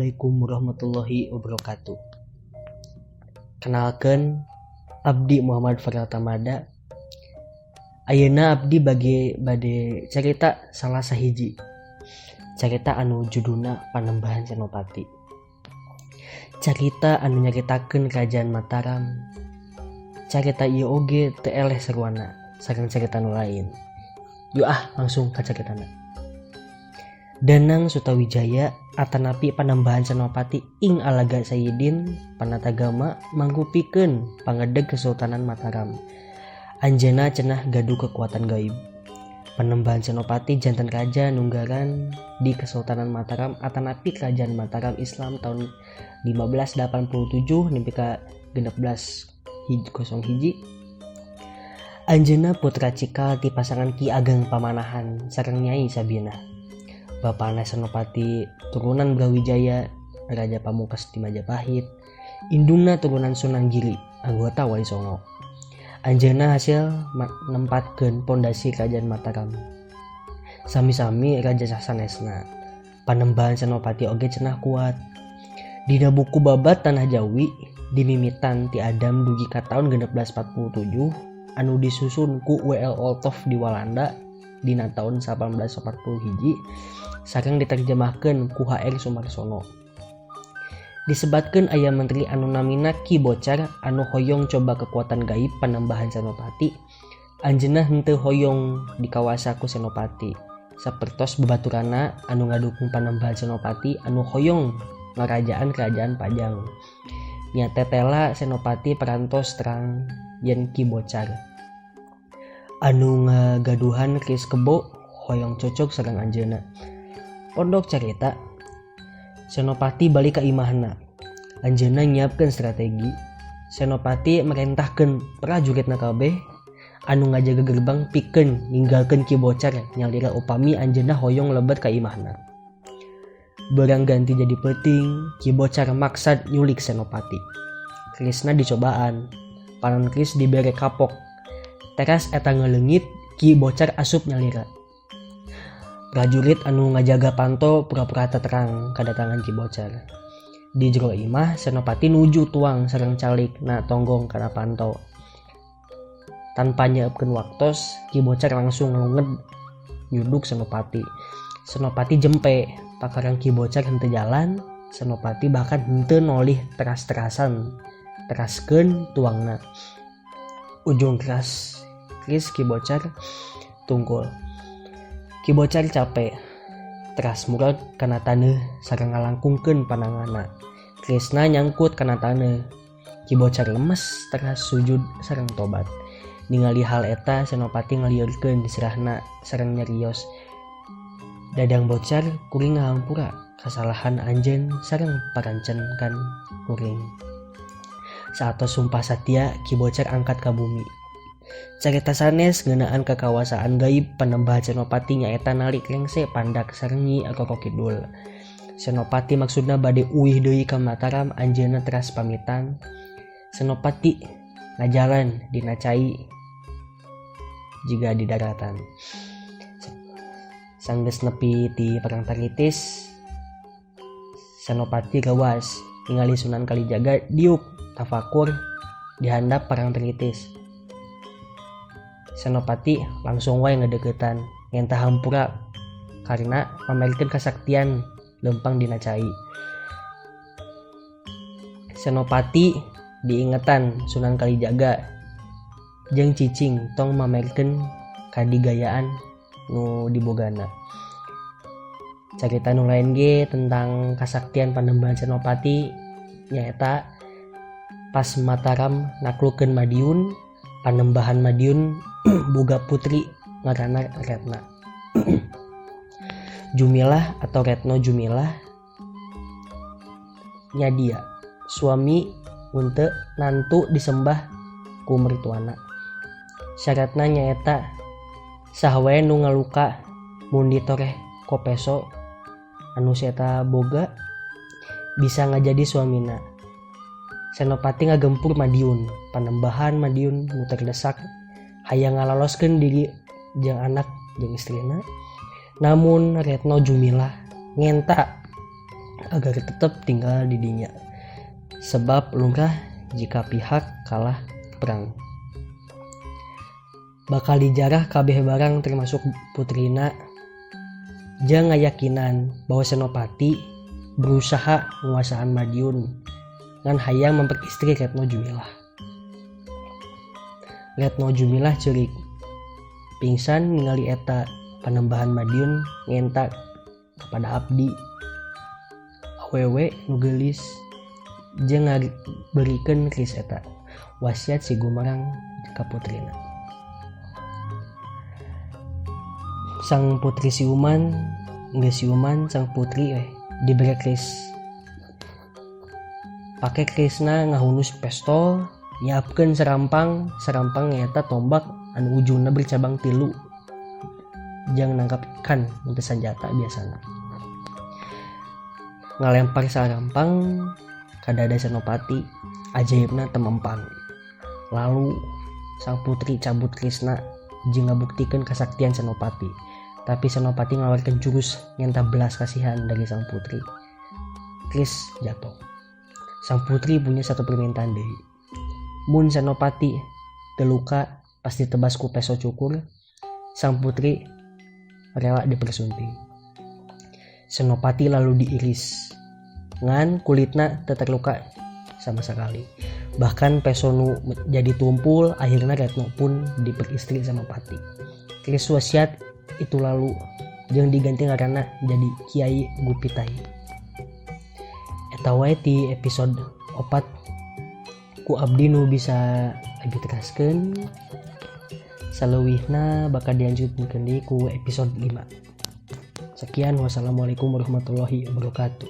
Assalamualaikum warahmatullahi wabarakatuh. Kenalkeun, abdi Muhammad Farel Tamada. Ayeuna abdi bagi bade carita salah sahiji carita anu judulna Panembahan Senopati. Carita anu nyaritakeun Kerajaan Mataram. Carita ieu oge teu eleh seruana sareng carita nu lain. Yuk ah, langsung ka caritana. Danang Sutawijaya atanapi Panembahan Senopati ing Alaga Sayidin Panatagama mangrupikeun pangedeg Kesultanan Mataram. Anjeunna cenah gaduh kekuatan gaib. Panembahan Senopati janten raja nunggaran di Kesultanan Mataram atanapi Kerajaan Mataram Islam tahun 1587 nepi ka 1601. Anjeunna putra cikal ti pasangan Ki Ageng Pamanahan sareng Nyai Sabinah. Bapana Senopati turunan Brawijaya, Raja Pamungkas di Majapahit. Indungna turunan Sunan Giri, anggota Wali Songo. Anjeunna hasil nempatkeun pondasi Kerajaan Mataram. Sami-sami raja sanesna. Panembahan Senopati oge cenah kuat. Dina buku Babad Tanah Jawi dimimitan ti Adam dugi ka taun 1647 anu disusun ku W.L. Olthoff di Walanda dina taun 1841 sareng diterjemahkeun ku H.R. Sumarsono. Disebatkeun aya menteri anu namina Ki Bocar anu hoyong coba kekuatan gaib Panembahan Senopati. Anjeunna henteu hoyong dikawasa ku Senopati. Sapertos babaturanna anu ngadukung Panembahan Senopati anu hoyong ngarajaan Kerajaan Pajang. Nya tetela Senopati parantos terang yen Ki Bocar anu ngagaduhan keris kebo hoyong cocok sareng anjeunna. Pondok carita, Senopati balik ka imahna. Anjeunna nyiapkeun strategi. Senopati merintahkeun prajuritna kabeh anu ngajaga gerbang pikeun ninggalkeun Ki Bocar nyalira upami anjeunna hoyong lebet ka imahna. Barang ganti jadi peuting, Ki Bocar maksad nyulik Senopati. Kerisna dicobaan. Panon keris dibere kapok. Teras eta ngaleungit, Ki Bocar asup nyalira. Prajurit anu ngajaga panto pura-pura terang kadatangan Ki Bocar. Di jero imah, Senopati nuju tuang sareng calik na tonggong kana panto. Tanpa nyeupkeun waktos, Ki Bocar langsung ngelunged nyuduk Senopati. Senopati jempe, pakarang Ki Bocar henteu jalan, Senopati bahkan henteu nolih teras-terasan, teraskeun tuangna. Ujung keras keris Ki Bocar tungkul. Ki Bocar capek, teras murag kana taneuh sareng ngalangkungkeun pananganna. Kerisna nyangkut kana taneuh. Ki Bocar lemes teras sujud sareng tobat. Ningali hal eta, Senopati ngalieurkeun sirahna sareng nyarios, "Dadang Bocar, kuring ngahampura kasalahan anjeun sareng parancenkan kuring." Saatos sumpah satia, Ki Bocar angkat ka bumi. Carita sanes ngeunaan kakawasaan gaib Panembahan Senopati nyaeta nalik rengse pandak sareng Nyi Roro Kidul. Senopati maksudna bade uih deui ka Mataram, anjeunna teras pamitan. Senopati ngajalan dina cai jiga di daratan. Sanggeus nepi ti Parangtritis, Senopati gawas ningali Sunan Kalijaga diuk tafakur di handap Parangtritis. Senopati langsung wae ngadeuketan ngenta hampura karena mamerkeun kasaktian leumpang dina cai. Senopati diingetan Sunan Kalijaga jeung cicing tong mamerkeun kadigayaan nu dibogana. Carita nu lain ge tentang kasaktian Panembahan Senopati nyaeta pas Mataram naklukeun Madiun, Panembahan Madiun boga putri ngaranna Retna Jumilah atau Retno Jumilah nyadia suami untuk nantu disembah ku mertuana. Syaratna nyaeta saha wae nu ngaluka mun ditoreh ku peso anu si eta boga bisa ngajadi suamina. Senopati ngagempur Madiun. Panembahan Madiun nu terdesak hayang ngaloloskeun diri jeung anak jeung istrina. Namun Retno Jumilah ngenta Agar tetap tinggal di dinya. Sebab lumrah jika pihak kalah perang bakal dijarah kabeh barang termasuk putrina jeung ngayakinan bahwa Senopati berusaha nguasaan Madiun ngan hayang memperistri Retno Jumilah. Retno Jumilah ceurik pingsan ningali eta Panembahan Madiun ngenta kepada abdi awewe nu geulis jeung ngaberikeun keris eta wasiat si Gumarang ka putrina. Sang putri siuman geus siuman sang putri diberi keris. Pake kerisna ngahunus pestol nyiapkeun serampang, serampang nyaeta tombak anu ujungna bercabang tilu jang nangkap ikan untuk senjata biasana. Ngalempar sarampang ka dada Senopati, ajaibna temempan. Lalu sang putri cabut kerisna jeung ngabuktikeun kasaktian Senopati. Tapi Senopati ngaluarkeun jurus nyenta belas kasihan dari sang putri. Keris jatuh. Sang putri punya satu permintaan deui. Mun Senopati terluka pasti tebas ku peso cukur, sang putri rela dipersunting. Senopati lalu diiris. Ngan kulitna teu terluka sama sekali. Bahkan peso nu jadi tumpul, akhirnya Retno pun diperistri sama Pati. Keris wasiat itu lalu jeung diganti ngaranna jadi Kiai Gupitai. Eta wae ti episode 4 ku abdi nu bisa diteraskeun. Saleuwihna bakal dilanjutkeun deui ku episode 5. Sekian, wassalamualaikum warahmatullahi wabarakatuh.